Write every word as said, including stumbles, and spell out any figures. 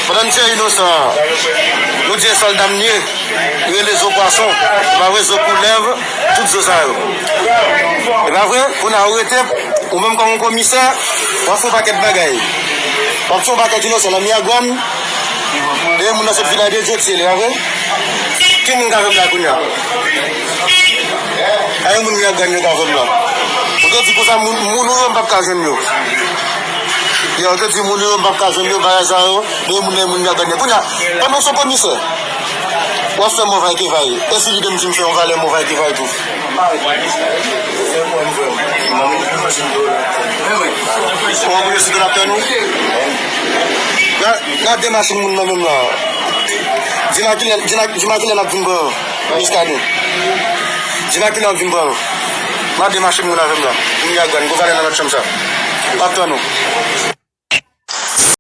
Pandan misye inosan, nou di e sòlda m li ye, li rele zo pwason, e pa vre, zo koulèv, tout zo sa yo. E pa vre, kounye a ou rete, ou menm kòm yon komisè, w ap fè yon pakèt bagay. W ap fè yon pakèt inosan nan Miragwàn, e moun nan sot vilaj de Dye tiye li, e pa vre? Ki moun k avè m la kounye a? A yon moun Miragwàn yo k avè m la. Ou te di konsa moun, moun ou yo m p ap ka jwenn yo. Yo, ou te di moun ou yo m p ap ka jwenn yo, bagay sa yo, men moun nan moun Miragwàn yo. Kounye a, pandan w se komisè, w ap fè mòvay ke vay. Èske li menm di m fè yon valè mòvay ke vay tou? Ou moun yo site l ap tann ou? Gade machin moun nan menm la. Di m a kilè, di m a, di m a kilè n ap vin pran yo. Miskaden. Di m a kilè n ap vin pran yo. M a de machin moun avè m la. Moun Miragwàn, gwo valè nan lòt chanm sa. M ap tann ou.